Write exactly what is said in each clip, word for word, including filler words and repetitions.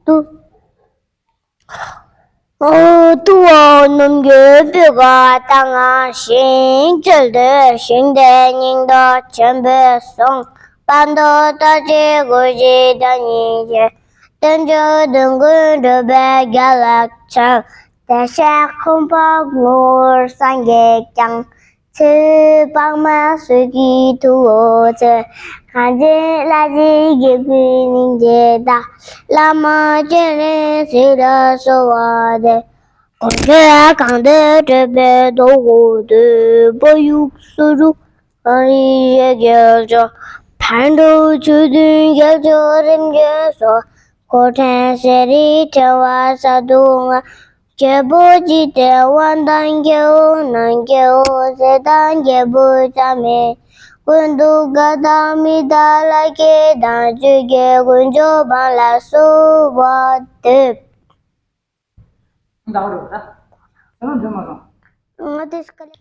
ཏུ། ཨོ་ཏུ་འོ་སྣུམ་གྱི་སྤུས་ཀ་ལྟ་ང་ཞིང་བཅུད་དུ་ཞིང་སྟེ་སྙིང་སྟོབས་ཆེན་པོས་བཟུང་། སྤངས་རྟོགས་རྟག་གཅིག་སྐུ་བཞིའི་བདག་ཉིད་ཀྱི། བསྟན་བཅོས་སྡོམ་ཀུན་གྲུབ་པའི་རྒྱལ་ལ་ཕྱག་དེ་ཕྱིར་ཁོང་པ་ངོ་བོར་སངས་རྒྱས་ཀྱང་། ཚེ་འཕགས་མ་སོགས་ཀྱི་ཐུ་བོ་ཚེ། གངས་ཅན་ལྷ་བཞིན་སྐྱེ་བོའི་སྙིང་རྗེ་དང་། བླ་མ་སྤྱན་རས་གཟིགས་ལ་གསོལ་བ་འདེབས། དཀོན་མཆོག་གང་དེ་སྤྲུལ་པའི་ཐུགས་ཀྱི་མཐུ། བོད་ཡུལ་སུ་རུ་གངས་རི་ཞལ་གྱི་ལྕོག་ཕར་འགྲོ་ཆོས་མཐུན་རྒྱལ་མཆོག་རིམ་བྱོན་སོགས། འཁོར་ཕྲེང་ཞལ་རས་ཕྲེང་བ་གསར་དུ་བསྔགས། རྒྱལ་པོ་འཇིག་རྟེན་དབང་དང་སྐྱེ་བོ་རྣམས་སྐྱེ་བོ་ཟས་དང་སྐྱེས་བུ་ཆ་མེད་ཀུན་ཏུ་དགའ་དང་མི་རྟག་ལ་སྐྱེ་དང་བཅོས་དགེ་དཀོན་མཆོག་དཔལ་ལ་གསོལ་བ་འདེབས། ང་དེ་སྐད་ལས།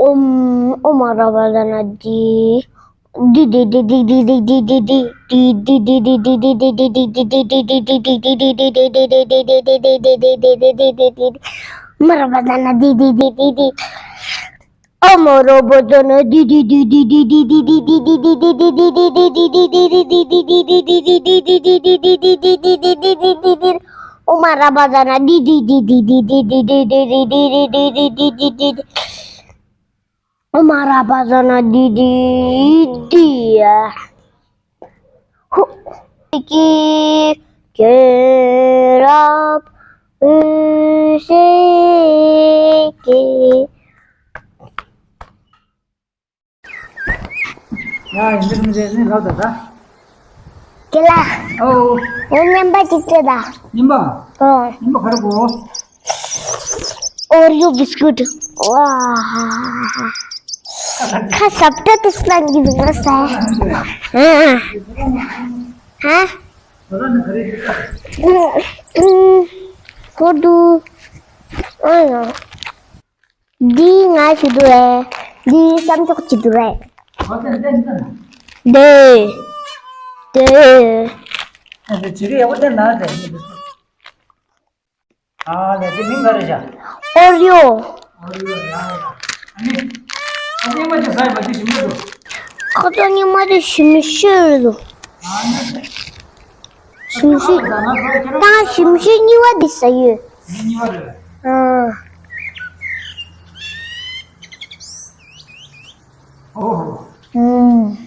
ཨོམ་ཨོ་མ་ར་བ་ཟ་ན་དི། དི་དི་དི་དི་དི་དི་དི་དི་དི། མ་ར་བ་ཟ་ན་དི་དི་དི་དི་དི། ཨ་མ་ར་བ་ཟ་ན་དི་དི་དི་དི་དི། ཨོ་མ་ར་བ་ཟ་ན་དི་དི་དི་དི། ཨོ་མ་ར་བ་ཟ་ན་དི་དི་དི། ཧུ། ཀྱི་ཀྱི་རབ་འོད་ཟེར་གྱིས། ཡ་ཡིན་འདི་མི་རེད་ནི་ལབ་ད་ད། ཀྱི་ལ། ཨོ། ཨོ་མཉམ་པ་ཅིག་སྤྲད་ད། མཉམ་པ། ཨོ། མཉམ་པ་ག་རེ་གོ། Oreo biscuit. ཁ་ཟབ་ཏོག་ཏོ་སྣང་གི་འདུག་ས། ཧ། ཧ། ཧོ་དུ། ཨ་ཡ། འདི་ང་ཞིག་འདུག་རེད། འདི་བསམ་ཚོགས་ཅིག་འདུག་རེད། དེ། དེ། ཨ་ལས་དེ་མིང་ག་རེ་བྱ། ཨོ་རི་ཡོ། ཨོ་རི་ཡོ་ཡ་ཡ། ཨ་ནི། ཨ་ནི་མ་ཅི་ཟ་ཡི་མ་ཅི་ཞིམ་པོ་འདུག་ཁོ་ཚོ་གཉིས་མ་དེ་ཞིམ་ཤོས་རེད་འདུག་ཨ་ནི། ཞིམ་ཤོས། ད་ཞིམ་ཤོས་གཉིས་པ་དེ་ཟ་ཡོད། གཉིས་པ་རེད། ཨ། ཨོ་ཧོ། ཨུམ།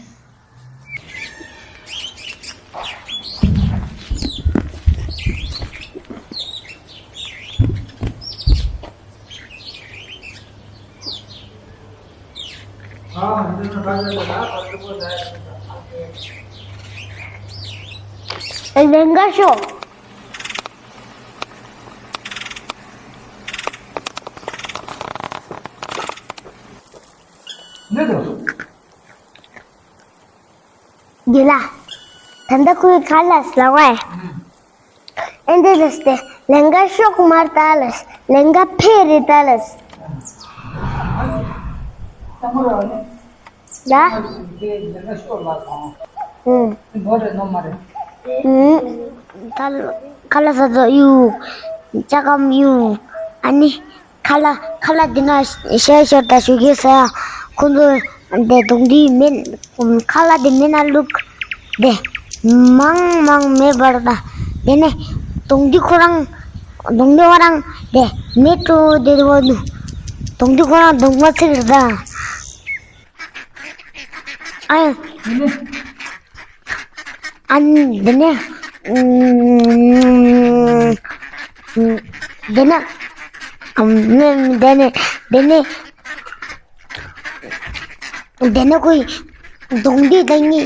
ལེན་ག་ཤོག་འདི་ལ། ད་ལྟ་ཁོས་ག་ལ་ཟ་བས། ཨེ་འདི་ལ་སྟེ་ལེན་ག་ཤོག་མར་ད་ལ། ལེན་ག་ཕེ་རེ་ད་ལ། ཡ། ཨུམ། ཨུམ། ད་ག་ལ་ཟ་ཚོ་ཡུ། ཅ་གམ་ཡུ། ཨ་ནི། ཁ་ལག་ཁ་ལག་འདི་ན་ཤར་ཤར་ད་ཞུ་གི་ཟེར་ཡ། ཁོ་ཚོ་དེ་གདོང་འདི་མེད། ཁ་ལག་འདི་མེད་ན་བླུག་དེ་མང་མང་མེད་པར་ད། དེ་ནས་གདོང་འདི་ཁོ་རང་གདོང་འདི་ཁོ་རང་དེ་མེད་འགྲོ་དེ་རེད་བ་འདུག་གདོང་འདི་ཁོ་རང་གདོང་མ་ཚིག་རེད་ད། ཨ་ཡ། ཨ་ནི་འདི་ནས། འདི་ནས། འདི་ནས། འདི་ནས། འདི་ནས་ཁོའི་གདོང་འདི་ལྡང་ནི་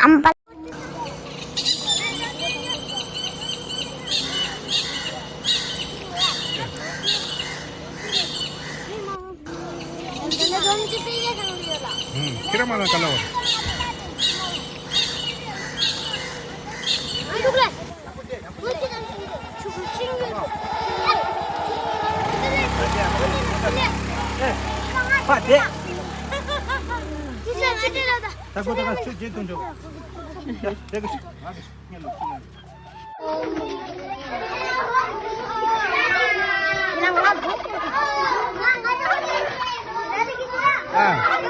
ཨམ་པ། ཁྱེད་རང་མ་ལ་ག་ལ་བ། ད་གོ་ད་ག་ཆུ་རྗེས་གཏོང་ཆོག་ཡ་དེ་གི་ང་གི་ངས་ལོག་ཤི་ཡ། ཨ།